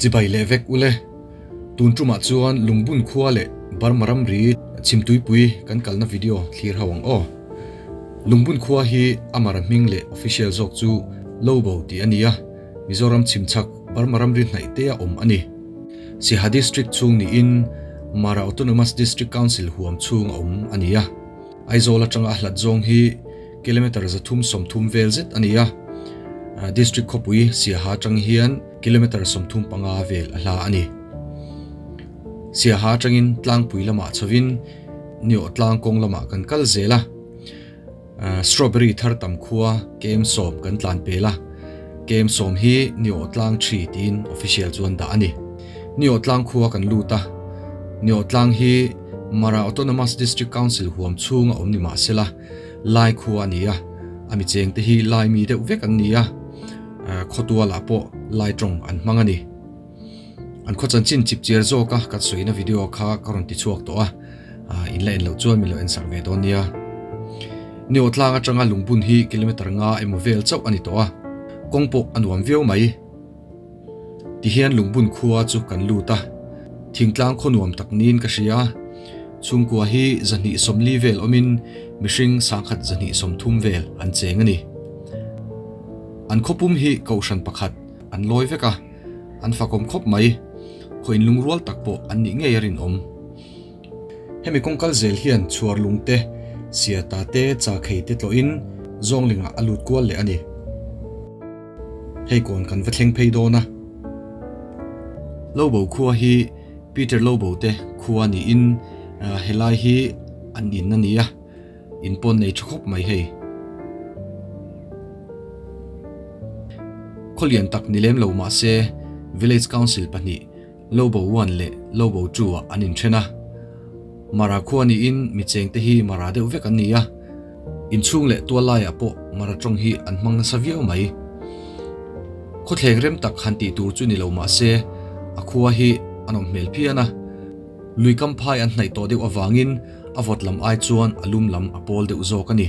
Chibai leh vek ule. Tun tumah chuan Lungbun khua leh Burma ramri chhimtuipui kan kalna video thlir ho ang aw. Lungbun khua hi a mara hming leh official zawk chu Lobo tih a ni a, Mizoram chhimchhak Burma ramri hnaih te a awm a ni. Siaha District chhung niin Mara Autonomous District Council huam chhung a awm a ni a. Aizawl atanga a hlat zawng hi kilometre 330 vel zet a ni a, District khawpui Siaha atang hian kilometre 35 vel a hla a ni. Siaha atangin tlangpui lamah chhovin Niawh tlang kawng lamah kan kal zel a. Strawberry thar tam khua KM 10 kan tlan pel a, KM 10 hi Niawh tlang thi tiin official chuan dah a ni. Niawh tlang khua kan lut a, Niawh tlang hi Mara Autonomous District Council huam chhung a awm ni mah sela, Lai khua a ni a, a mi cheng te hi Lai mi deuh vek an ni a, khawtualah pawh Lai tawng an hmang a ni. An khaw chanchin chip chiar zawk a kan sawina video kha ka rawn ti chhuak tawh a, in la en loh chuan min lo en sak ve dawn nia. Niawh tlang atanga lungbun hi kilometre nga emaw vel chauh a ni tawh a, kawng pawh a nuam viau mai. Tihian lungbun khua chu kan lut a, thingtlang khaw nuam tak niin ka hria. Chhungkua hi 240 vel awmin mihring sangkhat 230 vel an cheng a ni. An khawpum hi kohhran pakhat an lawi vek a. An fakawm khawp mai. Khaw inlungrual tak pawh an nih ngei a rinawm. Hemi kawng kal zel hian chhuar lung te, siata te, chakhei te tlawhin zawnglingah a lut kual leh a ni. Hei kawn kan va thleng phei dawn a. Lobo khua hi Peter Lobo te khua niin helai hi an in a ni a. In pawn nei tha khawp mai hei. Khaw lian tak ni lem lo mah se Village Council pahnih Lobo 1 leh Lobo 2 ah an inthen a. Mara khua niin mi chengte hi Mara deuh vek an ni a. Inchhung leh tual laiah pawh Mara tawng hi an hmang nasa viau mai. Khawthleng rem tak han tih tur chu ni lo mah se a khua hi a nawm hmel phian a. Lui kam phai an hnaih tawh deuh avangin a vawt lam ai chuan a lum lam a pawl deuh zawk a ni.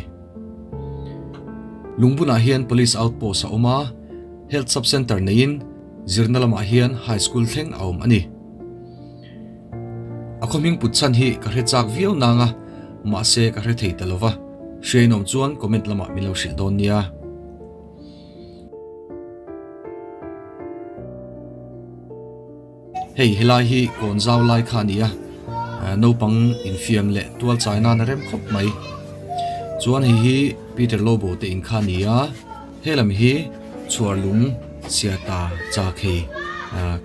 Lungbunah hian Police Outpost a awm a, Health Sub Centre neiin zirna lamah hian High School thleng a awm a ni. A khaw hming put chhan hi ka hre chak viau nang a, mahse ka hre thei ta lova, hriainawm chuan comment lamah min lo hrilh dawn nia. Hei helai hi kawn zau lai kha a ni a, naupang infiam leh tual chai nan a rem khawp mai. Chuan hei hi Peter Lobo te in kha a ni a, helam hi chhuar lung Siata Chakhei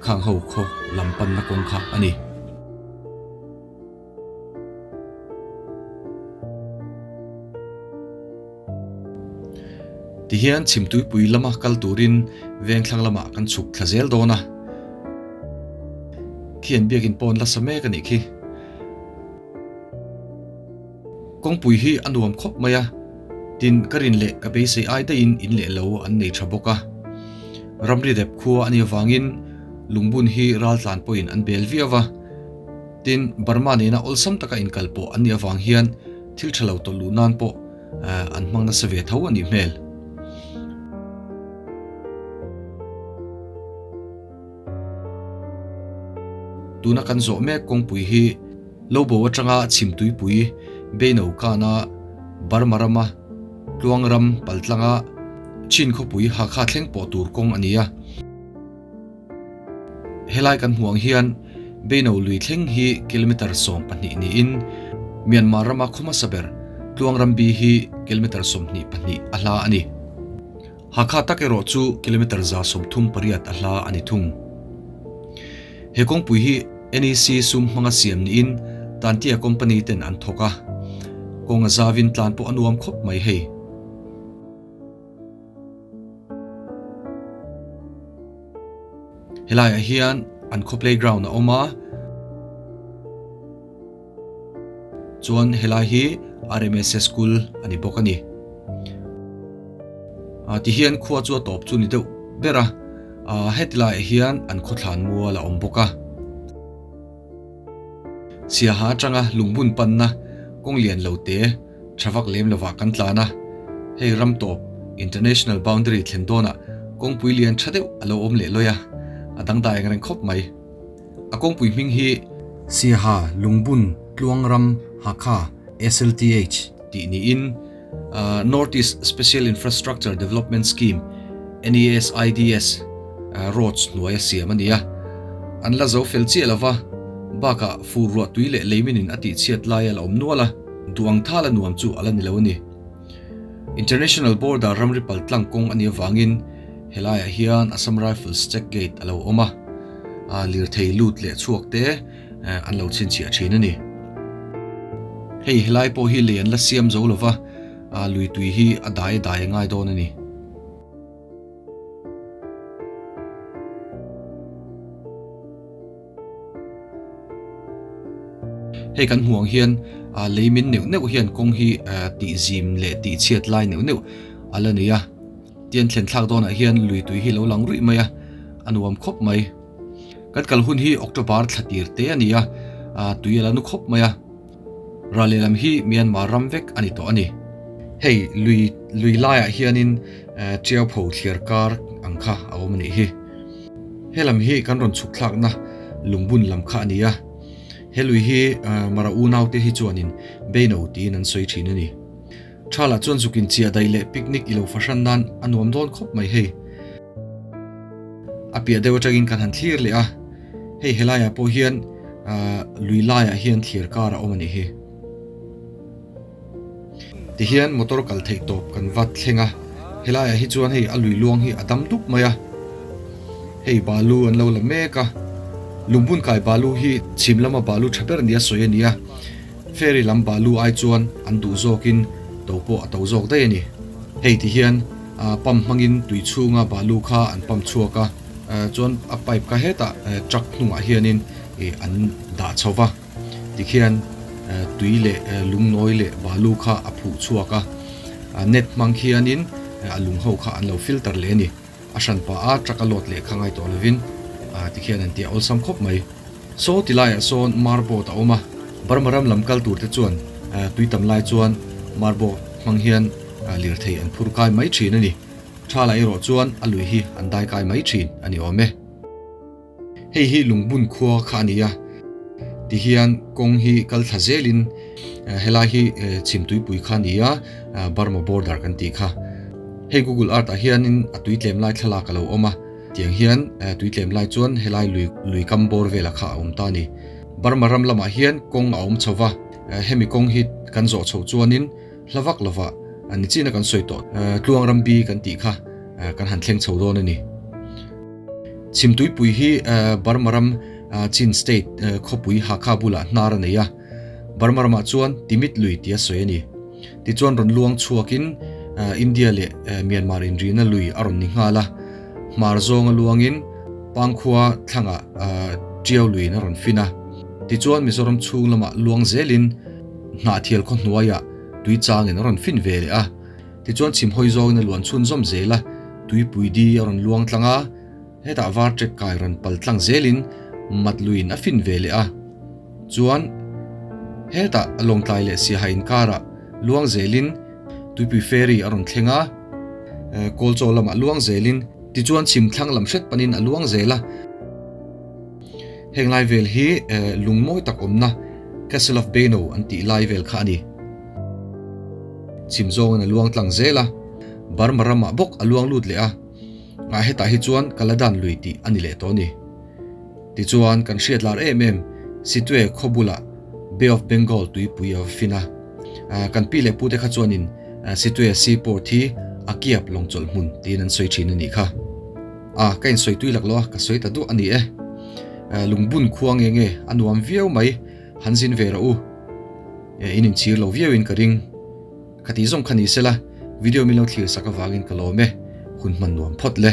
khang ho khaw lam panna kawng kha a ni. Tihian chhimtuipui lama kal turin vengthlang lamah kan chhuk thla zel dawn a. Khi an biakin pawn la sa mek a nih khi. Kawngpui hi a nuam khawp mai a, tin ka rin leh ka beisei ai daihin in leh lo an nei tha bawk a. Ramri dep khua a nih avangin lungbun hi raltlan pawhin an bel viau va. Tin, Burma nena awlsam taka inkal pawh an nih avang hian thil tha lo tawlh luh nan pawh an hmang nasa ve tho a nih hmel. Tuna kan zawh mek kawngpui hi Lobo atanga Chhimtuipui, Beino kana Burma rama Tluang ram paltlanga Chin khawpui Hakha thleng pawh tur kawng a ni a. Helai kan hmuh ang hian Beino lui thleng hi kilometre 12 niin Myanmar rama khaw hmasa ber Tluang Rambi hi kilometre 22 a hla a ni. Hakha tak erawh chu kilometre 138 a hla a ni thung. He kawngpui hi NEC sum hmanga siam niin Tantia company ten an thawk a, kawng a zavin tlan pawh a nuam khawp mai hei. Helaiah hian an khaw playground a awm a, chuan helai hi RMSS school a ni bawk a ni. Tihian khua chu a tawp chu ni deuh ber a, heti laiah hian an khawthlan mual a awm bawk a. Siaha atanga lungbun panna kawng lian lo te tha vak lem lovah kan tlan a, hei ram tawp International Boundary thlen dawnah kawngpui lian tha deuh a lo awm leh lawi a. A dangdai ang reng khawp mai. A kawngpui hming hi Siaha Lungbun Tluangram Hakha, SLTH, tih niin North East Special Infrastructure Development Scheme, NESIDS, roads hnuaia siam a ni a. An la zo fel chiah lova, bakah fur ruah tui leh leiminin a tihchhiat lai a la awm nual a, duh ang thal a nuam chu a la ni lo a ni. International border ramri pal tlang kawng a nih avangin helaiah hian Assam Rifles check gate a lo awm a, lirthei lut leh chhuak te an lo chhinchhiah thin a ni. Hei helai pawh hi lei an la siam zo lova, lui tui hi a dai a dai a ngai dawn a ni. Hei kan hmuh ang hian lei min neuh neuh hian kawng hi tih zim leh tih chhiat lai neuh neuh a la nei a, tian thlen thlak dawnah hian lui tui hi lo lang ruih mai a, a nuam khawp mai. Kan kal hun hi October thla tir te a ni a, tui a la nu khawp mai a. Ral lehlam hi Myanmar ram vek a ni tawh a ni. Hei lui lui laiah hianin Tiau pho thliar kar ang kha a awm a nih hi. He lam hi kan rawn chhuk thlakna lungbun lam kha a ni a. He lui hi Mara unaute hi chuanin Beino tiin an sawi thin a ni. Thalah chuan zuk inchiah daih leh picnic i lo fahran nan a nuam dawn khawp mai hei. A piah deuh atangin kan han thlir leh a, hei helaiah pawh hian lui laiah hian thlir kar a awm a nih hi. Tihian motor kal theih tawp kan va thleng a, helaiah hi chuan hei a lui luang hi a dam dup mai a, hei balu an lo la mek a, lungbun kai balu hi chhim lama balu tha ber nia sawi a ni a. Ferry lam balu ai chuan an duh zawkin to pawh a to zawk daih a ni. Hei ti hian pump hmangin tui chhunga balu kha an pump chhuak a, chuan a pipe kha hetah truck hnungah hianin an dah chho va, tikhian tui leh lungnawi leh balu kha a phuh chhuak a, net hmang khianin a lung ho kha an lo filter leh a ni. A hran pah a truck a load leh kha ngai tawh lovin tikhian an tia awlsam khawp mai. Saw ti laiah sawn mar boat a awm a, Burma ram lam kal tur te chuan tui tam lai chuan mar boat hmang hian lirthei an phur kai mai thin a ni. Tha lah erawh chuan a lui hi an dai kai mai thin a ni awm e. Hei hi Lungbun khua kha a ni a, tihian kawng hi kal thla zelin helai hi Chhimtuipui kha a ni a, Burma border kan tih kha. Hei Google Earth ah hianin a tui tlem lai thlalak a lo awm a, tiang hian tui tlem lai chuan helai lui lui kam bawr velah kha a awm ta a ni. Burma ram lamah hian kawng a awm chho va, hemi kawng hi kan zawh chhoh chuanin hla vak lova nichina kan sawi tawh Tluang ram bi kan tih kha kan han thleng chho dawn a ni. Chhimtuipui hi Burma ram Chin State khawpui Hakha bulah hnar a nei a, Burma ramah chuan Timit lui tia sawi a ni. Tichuan rawn luang chhuakin India leh Myanmar inrihna lui a rawn ni nghal a, hmar zawnga luangin Pangkhua thlangah Tiau luiin a rawn fin a. Tichuan Mizoram chhung lamah luang zelin Hnahthial khaw hnuaiah tui changin a rawn fin ve leh a. Tichuan chhim hawi zawngin a luan chhunzawm zel a, tuipui di a rawn luang tlang a, hetah var ṭek kai rawn pal tlang zelin mat luiin a fin ve leh a. Chuan hetah a lawngtlai leh siaha inkarah luang zelin tuipui ferry a rawn thleng a, Kawlchaw lamah luang zelin tichuan chhim thlang lam hret panin a luang zel a. Heng lai vel hi lung mawi tak awmna Castle of Beino an tih lai vel kha a ni. Chhim zawngin a luang tlang zel a, Burma ramah bawk a luang lut leh a, ah hetah hi chuan Kaladan lui tih a ni leh tawh a ni. Tichuan kan hriat lar em em Sitwe khaw bulah Bay of Bengal tuipui a va fin a, kan pi leh pute kha chuanin Sitwe Sea Port hi a kiap lawngchawlh hmun tiin an sawi thin a nih kha. A, ka insawi tui lak lo a, ka sawi ta duah a ni e. Lungbun khua nge nge a nuam viau mai, han zin ve rawh u. In inchhir lo viauin ka ring. Kha tih zawng kha ni sela, video min lo thlir sak avangin ka lawm e, hun hman nuam phawt le.